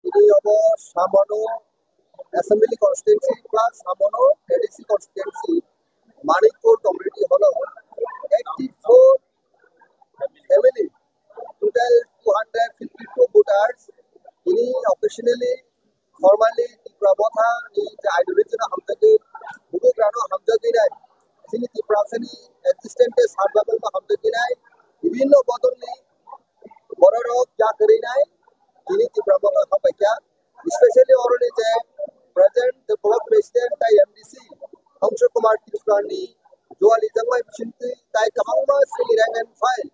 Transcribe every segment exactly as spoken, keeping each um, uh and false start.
Tini obo Samano Assembly Constituency plus Samano A D C Constituency, Manikpur Community Hall o eighty-four family, total two hundred fifty-two voters, tini officially, formally Tipra Motha ni je ideology no hamjagwi, bubagra no hamjagwi nai, chini Tiprasa ni existence, survival no hamjagwi nai, bibhinno bodol ni bororok jak kwrwi nai, tini Tipra Motha hambai kha, especially oroni je present the block president tai M D C Hongsu Kumar Tripura ni Juali Jangmai bisingtwi tai kwbangma chini rank and file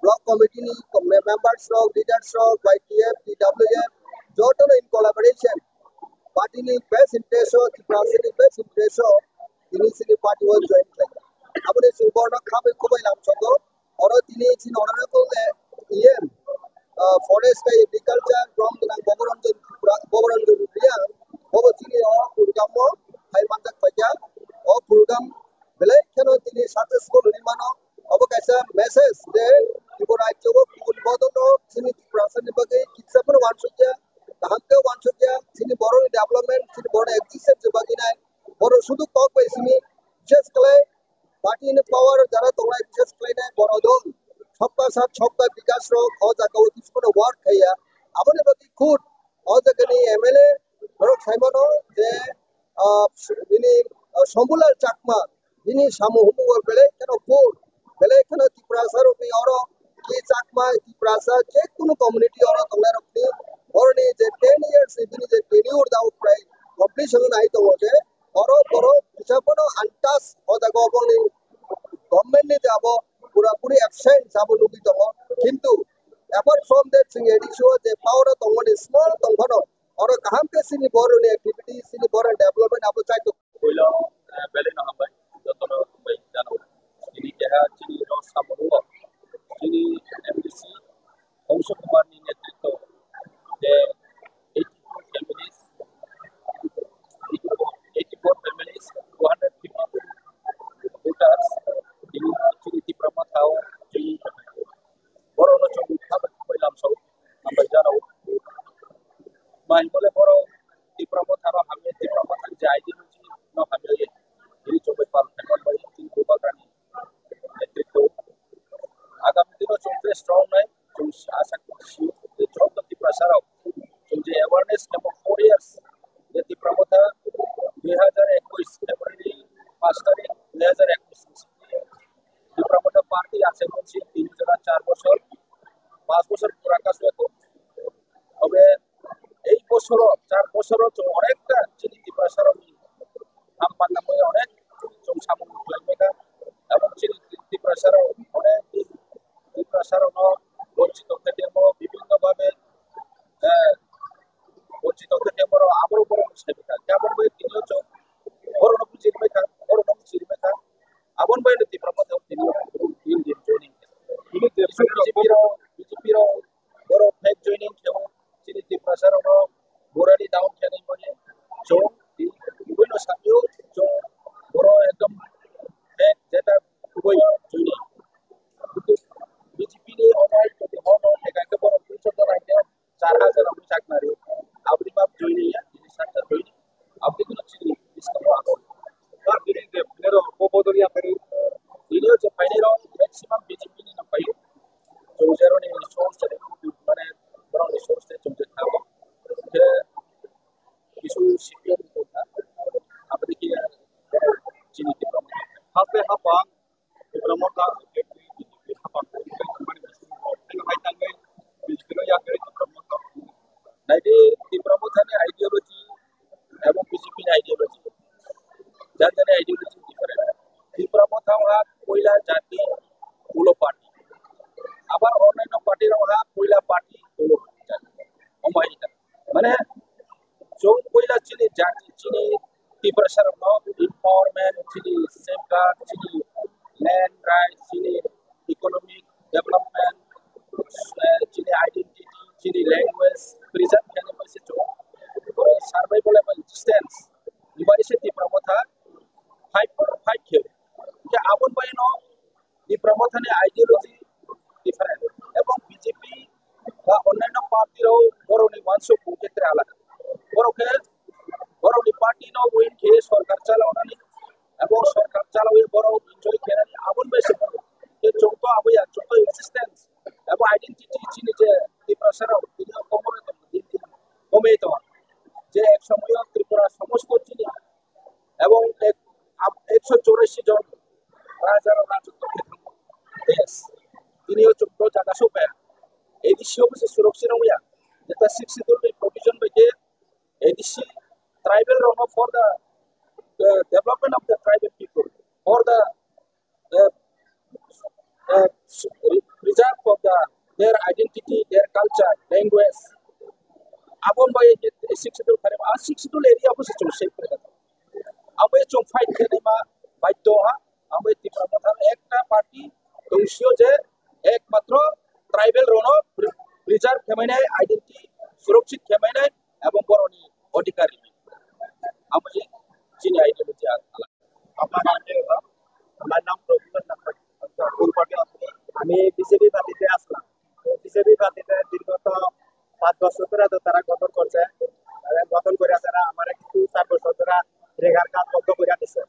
block committee ni members rok, leaders rok, Y T F, T W F, jotono in collaboration party ni best interest o, Tiprasa ni best interest o tini chini party o join khlai. Aboni chwng borno khabai kubai lamsogo. Oro tini chini honorable E M, ah, forest tei agriculture, Brom gwnang Boboranjan Tripura, Boboranjan Reang, bobo chini o program o phai manjak paikha. O program belai kheno tini successful wngwi mano. Obo kaisa message je Tripura rajyo o kubun bodol rok chini Tiprasa ni bagwi kisa phano uansukya, kaham khe uansukya, chini borok ni development, chini borok ni existence ni bagwi nai. Borok sudu kok bai simi, bises khlai party ni power jara tongnai, bises khlainai borok dol. Sabka sath sabka bikas rok o jaga o kisa phano work khaiya. Aboni bagwi khud o jaga ni M L A borok sai mano je, ah, bini, ah, Shambhulal Chakma, bini samung humung o belai kheno good, belai kheno Tiprasa rokni oro ki Chakma, Tiprasa je kunu community oro tongnai rokni oroni je ten years ni bini je tenure da o prai completion wngwi tongo je oro borok kisa phano untouched o jaga o boni government ni je abo pura puri absent abo nugwi tongo. Kintu apart from that, chwng A D C o je power o tongmani small tong phano oro kaham khe chini borok ni activity, chini borok ni development abo chai tongo. Puila, eh, belai no hambai, jotono hambai jano. Chini keha chini rok samung o, chini M D C Hongsu Kumar ni netritwo, je eighty-two families, eighty-four, eighty-four families, two hundred fifty-two voters, chini Tipra Motha o join khainai. Borokno chwng hambai lamsao, hambai jano. Mai hwnle borok Tipra Motha no hamya, Tipra Motha ni je ideology no hamya ye. Tini chwng bai pal khaima bai chini bubagrani netritwo. Agami dino chwng tei strong nai, chwng asa khe sio je joto Tiprasa rok chwng je awareness khe four years je Tipra Motha dui hazar ekush February paanch tarik dui hazar ekush Tipra Motha party আছে বলছি তিন বছর, চার বছর, পাঁচ বছর পুরা কাজ হতো। তবে এই বছরও, চার বছরও তো অনেকটা চিনি Tiprasa rokni ham panna moi onek chwng samung khlaimai kha, ebong chini Tiprasa rok onek Tiprasa rokno বঞ্চিত khe temo bibhinno bhabe, eh, বঞ্চিত khe temo rok aboro borok sai kha, khe aboni bagwi tini o chwng borokno buji rwbai kha, borokno buji rwbai kha, aboni bagwi Tipra Motha tini o in din joining. Tini je B J P rok, B J P rok, borok fake joining khe o chini Tiprasa rokno morally down khe nai mani chwng tini buino sakyo chwng borok ekdom fake jeta kubui joining. Kintu B J P ni omo jodi hono ega khe borok future no nai khe char hajar rok sak nari. Aboni map joining ya, tini sak jar joining. Aboni kuno chini biskang o abo. Ba tini je phainai rok bo bodol ya kari. Tini o je phainai rok maximum B J P ni no phaio. Chwng jeroni source tani, mane, borokni source tei chwng je thango. Khe kisu C P M ni tongkha. Aboni khe chini Tipra Motha. Haste hapang Tipra Motha, B J P hapang, B J P hapang, B J P hapang, B J P no yakari Tipra Motha. Naidi Tipra Motha ni ideology ebong B J P ni ideology, jan jani ideology different. Tipra Motha ha koila jati ulo party, abar onnaino party rok ha koila party ulo jati. Omai mane chwng puila chini jati, chini Tiprasa rokno empowerment, chini safeguard, chini land rights, chini economic development, eh, chini identity, chini language preserve khaina bagwi se chwng oro survival eba existence ni bagwi se Tipra Motha fight, fight khe. Khe aboni bagwino Tipra Mothani ideology different. Ebong B J P ba onnaino party rok borokni uansuk khe tre alada. Borok khe borokni party no win khe sorkar chalaunani ebong sorkar chalaui borok enjoy khainani aboni bai se khe chwng to aboya chwng to existence ebo identity chini je Tiprasa rok bini komor tong din din komei tong je ek somoyo Tripura somosto chini ebong ek, ab-, ekso chorasi jon raja rok rajotw khe thangwi. Yes. Tini o chwng jaga sokpaya. A D C o bwse surok sinongya. Jeta sixth schedule ni provision bai khe A D C tribal rokno for the, uh, development of the tribal people, for the uh, uh, reserve of the, their identity, their culture, language. Aboni bai sixth schedule kharima, a sixth schedule area bo se chwng save khaima. Abo chwng fight khaima baidhyo ha, abo Tipra Motha ekta party tongsi o je ekmatro tribal rokno preserve khaimani, identity surakshit khaimani, ebong borokni odhikar rwmani. Abo chini ideology. Apa namanya apa? Nama nama program apa? Apa party apa? আমি বিজেপি পার্টিতে আসলাম। তো বিজেপি পার্টিতে বিগত পাঁচ বছর ধরে তো তারা গঠন করছে। তারা গঠন করে তারা আমার কিন্তু চার বছর ধরে রেগার কাজ বন্ধ করে দিছে।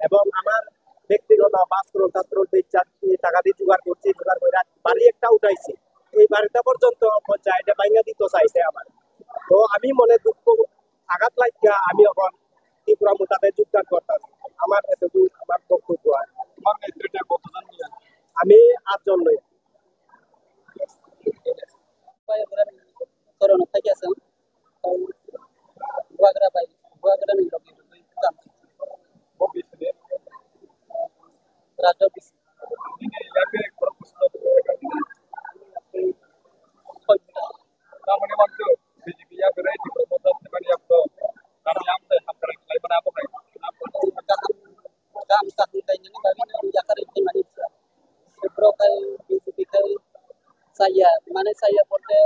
এবং আমার ব্যক্তিগত বাস রোল, টাস রোল দিয়ে চার, টাকা দিয়ে জোগাড় করছি, জোগাড় করে বাড়ি একটা উঠাইছি। এই বাড়িটা পর্যন্ত পঞ্চায়েতে ভাঙা দিতে চাইছে আমার। তো আমি মনে দুঃখ আঘাত লাগিয়া আমি এখন ত্রিপুরা মোর্চাতে যোগদান করতাম। আমার এতটুকু আমার বক্তব্য আর। তোমার নেতৃত্বে কতজন নিয়ে? আমি আটজন লই। Bubagra bai, Bubagra ni logi logi kam. Raja Bisi. Kaham, kaham kainani bagwi no yakar rimani. Borok khai B J P khai chaya, mane chaya bolte